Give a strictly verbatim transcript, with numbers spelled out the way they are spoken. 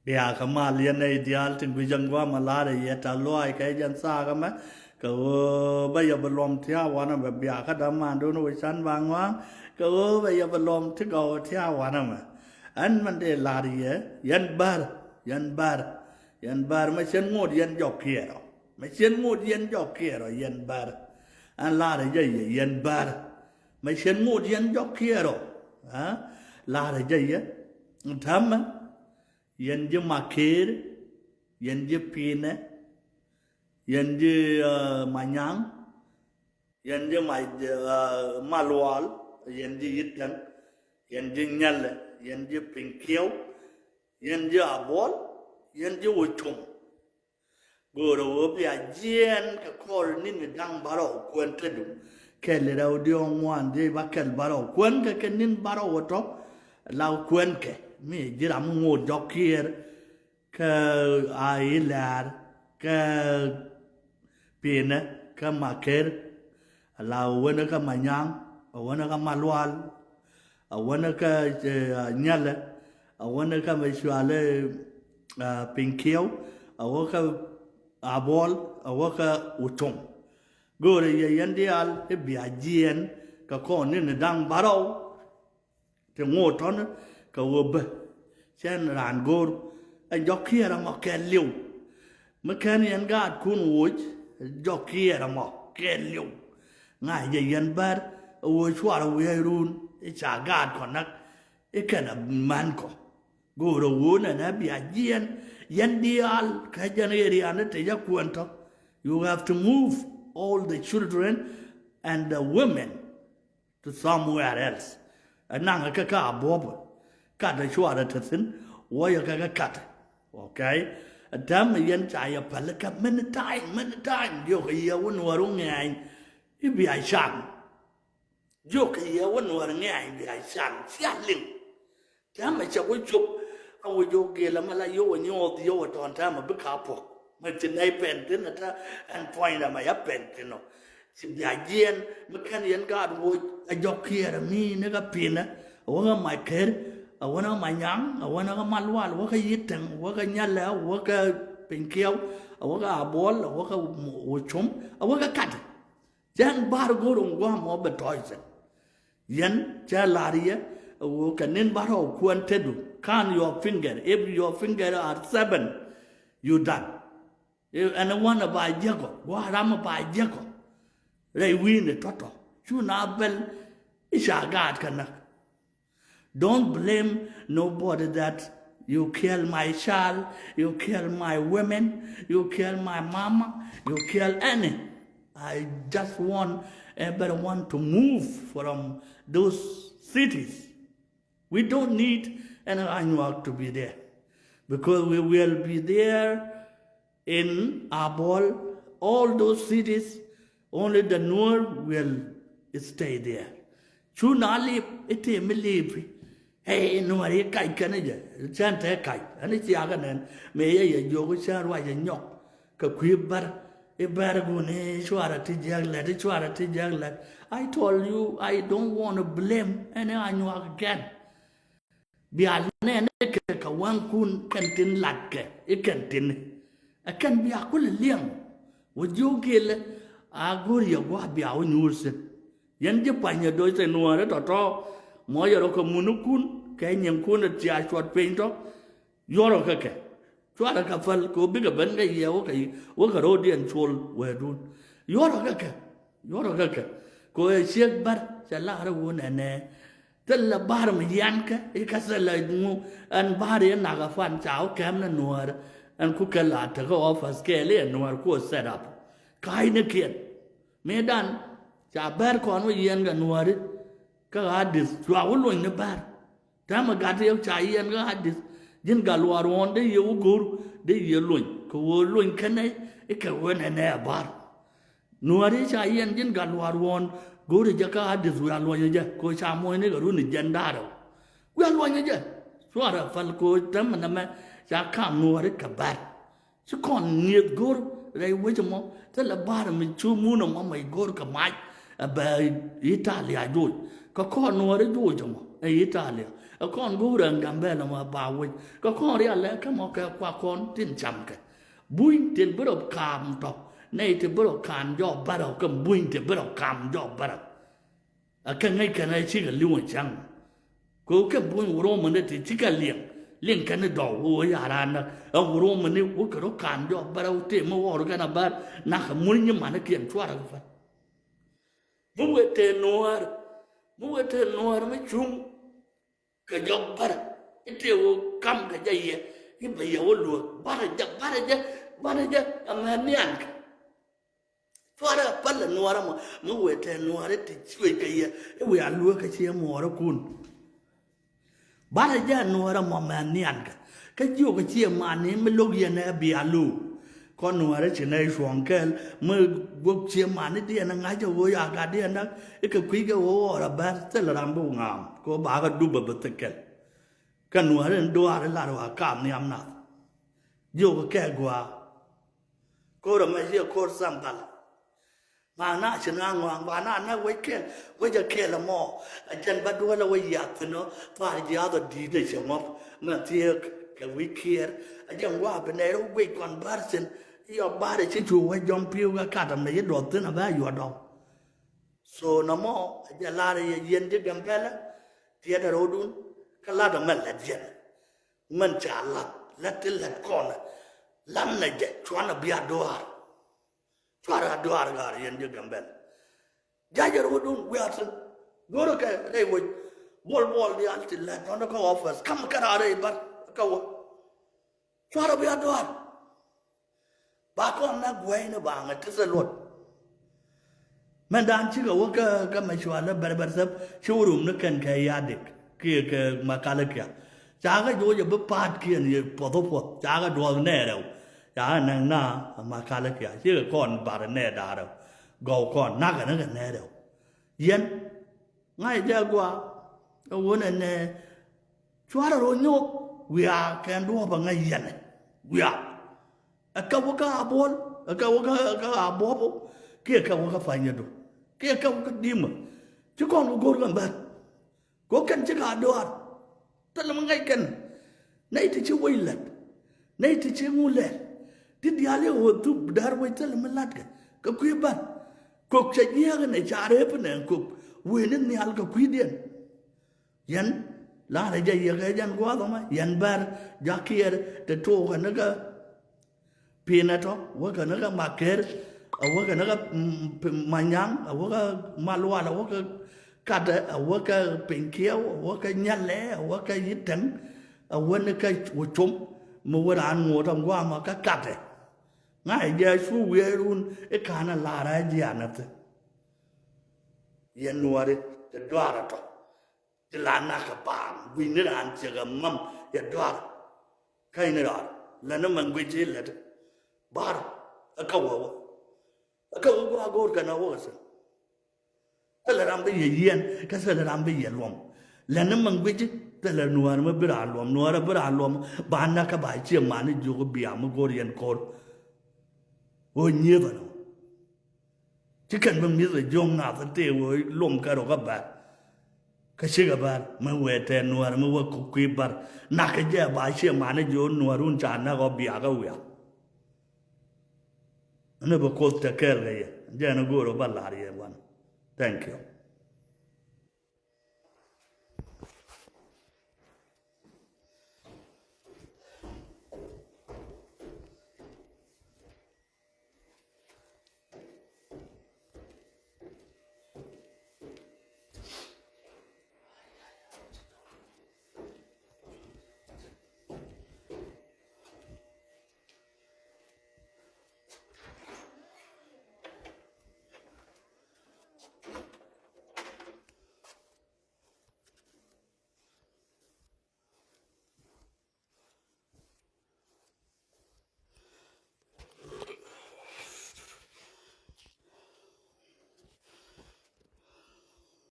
Bia kä mal yɛn nɛy diaal tin guic ɛn gua̱a̱th mi la̱rä yɛ tɛ̈th lɔaac kɛ jɛn thaak ɛmɛ. Kɛ ɣöö bä yɛ bi luɔm thia̱a̱ŋ wanɛmɛ, bia kä dämandun wä can ba ŋɔa̱a̱ŋ. Kɛ ɣöö bä yɛ bi luɔm ti gɔw thia̱a̱ŋ wanɛmɛ. Ɛn min dee la̱r yɛ, yɛn bär, yɛn bär, yɛn bär, mɛ cien ŋot yɛn jɔk kiɛɛr ɔ. Mɛ cien ŋot yɛn jɔk kiɛɛr ɔ, yɛn bär. Ɛn la̱rä jɛ yɛ, yɛn bär. Mɛ cien ŋot yɛn jɔk kiɛɛr ɔ. Ɛ? La̱rä jɛ yɛ. Täämɛ, yɛn ji̱ Maker, yɛn ji̱ Pinɛ, yɛn ji̱, ɛ, Manyaŋ, yɛn ji̱ Ma-, ɛ, Malual, yɛn ji̱ Yitɛŋ, yɛn ji̱ Nyɛlɛ, yɛn ji̱ Pinykiɛw, yɛn ji̱ Abuɔl, yɛn ji̱ Wucum. Go̱o̱rä ɣöö bia jiɛɛn kɛ kɔr ni̱n da̱ŋ bärɔw kuɛn tetdu. Kɛl rɛw diɔ̱ɔ̱ŋ ŋuan diey bä kɛl bärɔw kuɛn kɛ, kɛ ni̱n bärɔw ɛ tɔ̱. La kuɛn kɛ mi ji̱ ram mi ŋot jɔk kiɛɛr, kä a i̱ lɛ̈ɛ̈r, kä Pinɛ, kä Maker, ala wänä kä Manyaŋ, a wänä kä Malual, a wänä kä, ɛ, Nyɛlɛ, a wänä kä mɛ cualɛ, ɛ, Pinykiɛw, a wä kä Abuɔl, a wä kä Wucum. Go̱o̱rä yɛ yɛn diaal i̱ bia jiɛɛn kɛ kɔn ni̱n da̱ŋ bärɔw. Ti ŋot tɔ̱ni kɛ ɣöö bä cɛn raan go̱o̱r ɛ jɔk kiɛɛr ɛmɔ kɛɛliw. Mi kɛn yɛn gaatkun woc, jɔk kiɛɛr ɛmɔ kɛɛliw. Ŋa̱c jɛ yɛn bär ɛ ɣöö cuarɛ wi̱i̱run i̱ ca gaatkɔ näk i̱ kɛn ɛ mänkɔ. Go̱o̱rä ɣöö nɛnɛ bia jiɛɛn yɛn diaal kä jɛn area ni ti jɛ kuɛn tɔ̱. You have to move all the children and the women to somewhere else. Ɛ naŋ ɛ kɛ kä Abuɔbä. Kat ɛ cuarɛ te thi̱n, wuɔyɛ kɛ kɛ kat. Okay? Ɛ täämɛ yɛn ca yɛ päl kä many time, many time. Diɔ̱k ɛ yɛ wä Nuäär wä ŋɛɛny i̱ bia can. Diɔ̱k ɛ yɛ wä Nuäär ŋɛɛny bia can. Cia liŋ. Täämɛ cɛ wä cop, a wä jɔk gel ɛmɛ la yio̱w ɛ nyuɔth yio̱w ɛ tɔ̱ɔ̱n täämɛ bi ka puɔ̱k. Mɛ ci nɛy pɛn thi̱n ɛ tɛ ɛn puɔ̱ny ɛmɛ ya pɛn thi̱n ɔ. Ci bia jiɛɛn mi kɛn yɛn gaat woc ɛ jɔk kiɛɛr ɛ mi ni kä Pinɛ, a wä kä Maker, a wä ni kä Manyaŋ, a wä ni kä Malual, a wä kä Yitɛŋ, a wä kä Nyɛlɛ, a wä kä Pinykiɛw, a wä kä Abuɔl, a wä kä Wucum, a wä kä Kat. Cän bär go̱r in gua̱a̱m ɔ bɛ tɔ̱ɔ̱c thi̱n. Yɛn cä la̱r yɛ ɛ ɣöö kɛ ni̱n bärɔw kuɛn tetdu. Count your finger. If your finger are seven, you done. Ɛn wanɛ ba jiäkɔ, gua̱a̱ ramɛ ba jiäkɔ. Rɛy wi̱i̱ni tɔ̱tɔ̱ cu na bɛl i̱ ca gaat kɛ näk. Don't blame nobody that you kill my child, you kill my women, you kill my mama, you kill any. I just want everyone to move from those cities. We don't need any Anyuak to be there because we will be there in Abuɔl, all those cities, only the Nuer will stay there. Cu na lip, ite mi lip. Hey, Nuer i̱ kac kɛn jɛ, cän te kac, ɛn i̱ ciakɛ nɛn, mëë yɛ yɛ jiök i̱ cän ruac ɛ nyɔk, kɛ kui̱ bär, i̱ bär gun i̱ cuarɛ ti jiäk lɛt, i̱ cuarɛ ti jiäk lɛt. I told you, I don't want to blame any Anyuak again. Bia nɛn i̱ kɛ kɛ wäŋkun kɛn tin latkɛ i̱ kɛn tin. Ɛ kɛn bia kulɛ liɛŋ. Wä jiök gilɛ a go̱r yɛ gua̱a̱ bia wä nyuur thi̱n. Yɛn ji̱ pa̱ny yɛ doc thɛ Nuäärä tɔ̱tɔ̱. Mɔ yɛ rɔ kɛ munikun kɛ nyiŋkun ɛ tia cuɔt piny tɔ̱. Yuɔrɔ kɛ kɛ. Cuarɛ kɛ päl kɛ ɣöö bikɛ ben kɛ yɛ wä kɛ, wä kɛ ro̱o̱diɛn col wɛɛdun. Yuɔrɔ kɛ kɛ. Yuɔrɔ kɛ kɛ. Kɛ ɣöö ɛ ciek bär cɛ la̱rä wun ɛnɛ. Thilɛ bär mi yiankɛ i̱ kä thilɛ ŋu ɛn bär i̱ nak ɛ fan ca wä kɛm ni Nuäär. Ɛn ku kɛ la tekä office kɛɛl i̱ ɛ Nuäär ku ɛ set up. Ka̱a̱cnikiɛn. Mëëdan ca bär kɔn wä yiɛn kɛ Nuääri kä Addis cua wä lony ni bär. Täämɛ gat yɛ ca yiɛn kä Addis. Ji̱n gat luaar ɣɔ̱ɔ̱n dee yɛ wä go̱r dee yɛ lony kɛ ɣöö lony kɛn nɛy i̱ kɛ ɣöö nɛnɛ ɛ bär. Nuääri ca yiɛn ji̱n gat luaar ɣɔ̱ɔ̱n go̱r jɛ kä Addis wiaa luɔ̱nyä jɛ kɛ ɣöö ca muɔ̱nyni kɛ run i̱ jiɛn da̱rɛ. Wiaa luɔ̱nyä jɛ. Cuarɛ päl kɛ ɣöö täämɛ nɛmɛ ca ka̱m Nuääri kɛ bär. Ci kɔn ŋi̱eth go̱r rɛy wec ɛmɔ thilɛ bär mi cu mun ɛmɔ mɛc go̱r kɛ mac ɛ bɛ Italia joc. Kɛ kɔn Nuääri joc ɛmɔ. Italia. Ɛ kɔn go̱o̱rɛ ɛn Gambɛla mɔ ba wec. Kɛ kɔn rial lɛ kä mɔ kɛ kua kɔn tin cam kɛ. Buny tin bi rɔ kaam tɔ. Nɛy ti bi rɔ kaam jɔ bärä kɛ buny ti bi rɔ kaam jɔ bärä. Ɛ kɛ ŋäc kɛn ɛ cikɛ li̱w ɛ cäŋ. Kɛ ɣöö kɛ buny wä romä ni ti cikɛ liɛŋ. Liɛŋ kɛn ni dɔw ɣöö ya̱r an näk. Ɛ wä romä ni wä kɛ rɔ kaam jɔ bärä wä tëë mi ɣɔr kɛn a bär. Nak ɛ mun nyi manikiɛn cuarɛ kɛ pär. Mi wee tëë nuäär, mi wee tëë nuäär mi cuŋ kɛ jɔk bärä. I̱ tëë wä kam kɛ jɛ yɛ, i̱ bɛ yɛ wä luäk bärä jɛ, bärä jɛ, bärä jɛ, amɛ niankɛ. Cuarɛ a päl ɛ nuäärä mɔ, mi wee tëë nuäär i̱ ti cuec kɛ yɛ, i̱ wee a luäk kɛ ciɛ muɔɔrä kun. Bärä jɛ nuäärä mɔ mɛ niankɛ. Kä jiök ɛ ciɛ mani mi lo̱k yɛn ɛ bia lo̱o̱. Kɔn nuäärä ci nɛ cuɔ̱ŋ kɛl mi guɔ̱p ciɛ mani diɛn ɛ ŋa̱c ɛ ɣöö ya gat diɛn näk i̱ kɛ kui̱ kɛ ɣöö ɣɔr ɛ bär thil ram bi wä ŋa̱a̱m kɛ ɣöö bakɛ dup ɛ bi thil kɛl. Kä nuäärä in duaar i̱ lar wa kaam nhiam nath. Jiök ɛ kɛ gua̱a̱. Ko̱r ɛmɛ ciɛ ko̱r thambal. Ŋa̱a̱n na ci na ŋɔaŋ ba na na wec kɛl wec a kɛl ɛmɔ. A jɛn ba duɔl a wec yath thi̱n ɔ thuaar jiaath ɔ di̱i̱t ɛ cɛ ŋɔp mɛ thieek kɛ wi̱c kiɛɛr. A jɛn gua̱a̱ bi nɛy rɔ wec kɔn bär thi̱n. Yɔ bär ɛ ci cu wec jɔm pi̱w kɛ kat ɛmɛ ci duɔth thi̱n a bɛ a yuɔt dɔw. So nɔmɔ a jɛ lar yɛ yɛn ji̱ Gambɛla tiɛt ɛ ro̱dun kä lat ɛmɛ lät yɛn. Mɛn ca lath lät ti lät kɔn ɛ lat nɛ jɛ cuanɛ bia duaar. Cuarɛ a duaar gaar yɛn ji̱ Gambɛl. Ja̱ jɛ ruɔdun wiathin go̱rä kɛ rɛy wec. Buɔl buɔl diaal ti lät nɔn kä office kam kɛ raar rɛy bar kä wä. Cuarɛ bia duaar. Ba kɔn na guɛy ni ba ŋɛ ti thil luɔt. Mɛn dan cikɛ wä kä kä mɛ cualä bɛr bɛr thäp ci wä rum ni kɛn kɛ yadik kiɛ kɛ makalä kia. Ca kɛ joc ɛ bi pa̱a̱t kiɛn yɛ puɔth wä puɔth ca kɛ duɔth nɛɛ rɛw. Ca kɛ nɛŋ na makalä kia cikɛ kɔn bar nɛɛ da̱a̱ rɛw. Gɔw kɔn nakɛ ni kɛ nɛɛ rɛw. Yɛn ŋa̱c jɛ gua ɛ wun ɛnɛ. Cuarɛ rɔ nyop wiaa kɛn duɔ̱ɔ̱p ɛ ŋäc yɛnɛ wiaa. Ɛ kɛ wä kä a buɔl ɛ kɛ wä kä a buɔ̱p kiɛ kɛ wä kä pa̱nyädu kiɛ kɛ wä kä dimä. Ci kɔn wä go̱r kɛ bär. Kɛ kɛn ci ka duaar. Thilɛ mi ŋäc kɛn. Nɛy ti ci wec lät nɛy ti ci ŋu lɛl. Ti diaal yɛ ɣöö thup da̱r wec thilɛ mi la̱tkɛ kɛ kui̱ bär. Kök cɛ jiääk ɛnɛ ca rep ɛnɛ kök. Wen in nhial kɛ kui̱diɛn. Yɛn la̱rä jɛ yɛ kɛ jɛn gua̱a̱th ɛmɛ yɛn bär jakiɛɛr te tuɔɔkɛ ni kä. Pinɛ tɔ wäkɛ ni kä Maker, a wäkɛ ni kä Manyaŋ, a wäkɛ Malual, a wäkɛ Katɛ, a wäkɛ Pinykiɛw, a wäkɛ Nyalɛ, a wäkɛ Yitɛŋ, a wäni kä Wä Com mi wä raan ŋo̱o̱t a guamä kä Katɛ. Ŋa̱c jɛ cu wiɛɛr wun i̱ ka̱n a la̱rä jianä thi̱n. Yɛn nuɔri te duaarä tɔ. Ti la nak kɛ baaŋ gui̱ny ni raan ciɛ kɛ mam yɛ duar. Käc ni raan lɛn ni mɛn gui̱c ci lɛt. Bar ɛ kä wä wä ɛ kä wä gua̱a̱ go̱o̱r kɛn a wä kɛ sɛ. Thilɛ ram bi yɛ yiɛn kä thilɛ ram bi yɛ luɔm. Lɛn ni mɛn gui̱c thilɛ nuäär mi bi raan luɔm nuäär bi raan luɔm. Ba nak kä ba ciɛ man ni jiök bia mi go̱o̱r yɛn ko̱r. Ɣöö nyieth ɛnɔ. Ci kɛn bi mi̱th ɛ jiɔ̱ŋ nath tëë wee lom kɛ rɔ kä bär. Kä cikɛ bär mi wee tɛɛ nuäär mi wee kui̱ bär. Nakä jɛ ba ciɛ mani jiɔ nuäär wun ca näk ɔ biakä wiak. Ni bi Kuoth te kɛɛl kɛ yɛ jɛ ni go̱o̱r ɔ ba la̱r yɛ wan. Thank you.